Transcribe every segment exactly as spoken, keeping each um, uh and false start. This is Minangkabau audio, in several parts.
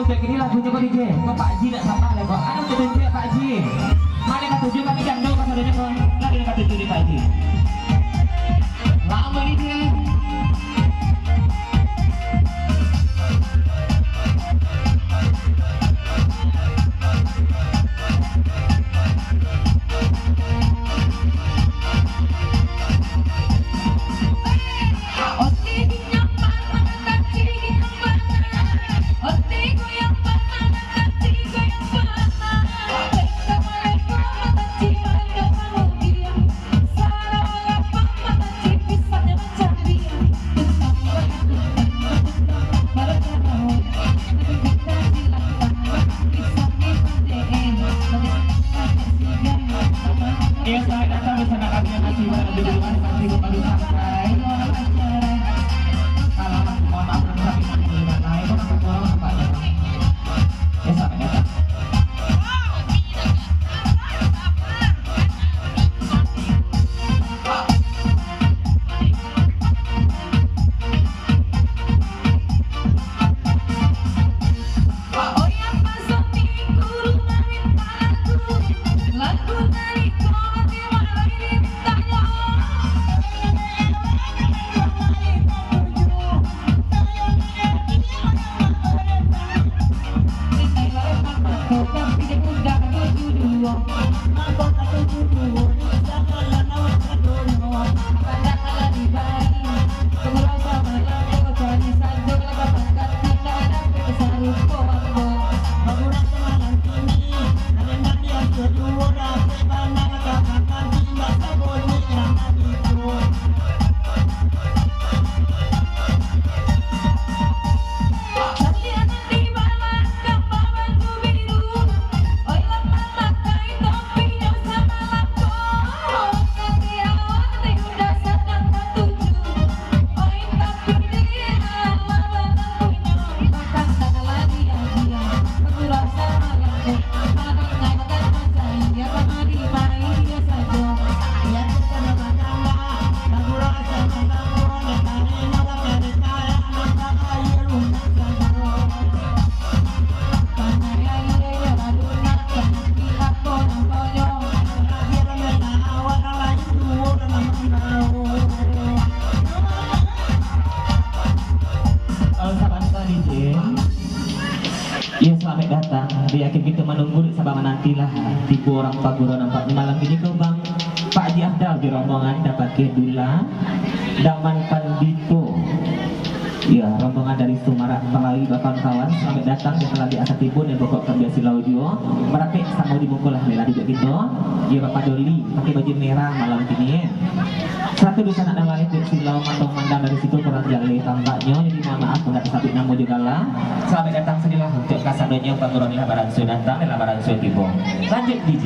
Cak iko lagunyo ko, D J. Ko Pak Ji dak sabar lai ko. Ayo tunjuak Pak Ji. Mano nan katuju, kami jando kasadonyo ko. Lagu nan katuju di Pak Ji. Lamo ni, D J. Iyo, salamat datang di sana kami yang masih berada di rumah, masih baru sampai. Alamak, mohon maaf, belum sampai di rumah. Nah, itu kan orang nampak ya. Iyo, salamat datang. Halo, sabanta, D J. Iyo, salamaik datang. Di akhir kito manunggu, dek saba manantilah tibo urang paguro nan pa-, malam kini ko, Bang. Pak Haji Afdal jo rombongan, dapek dulah, Daman Pandito. Iyo, rombongan dari Sumarak Palawi, kawan-kawan, salamaik datang, jo kalambik asa tibo, nan bokok kambia silau juo. Barapek samo di muko lah, lah duduak kito. Iyo, bapadoli, pakai baju merah malam kini, eh. Saratu dunsanak nan lain, dek silau mantong mandang dari situ, kurang jaleh tampaknyo, jadi mohon maaf, mun dak tasabik namo juo lah. Salamaik datang sajolah untuak kasadonyo, paguro lah baransua datang, lah baransua tibo. Lanjut, D J.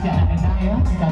Jangan enak ya, kita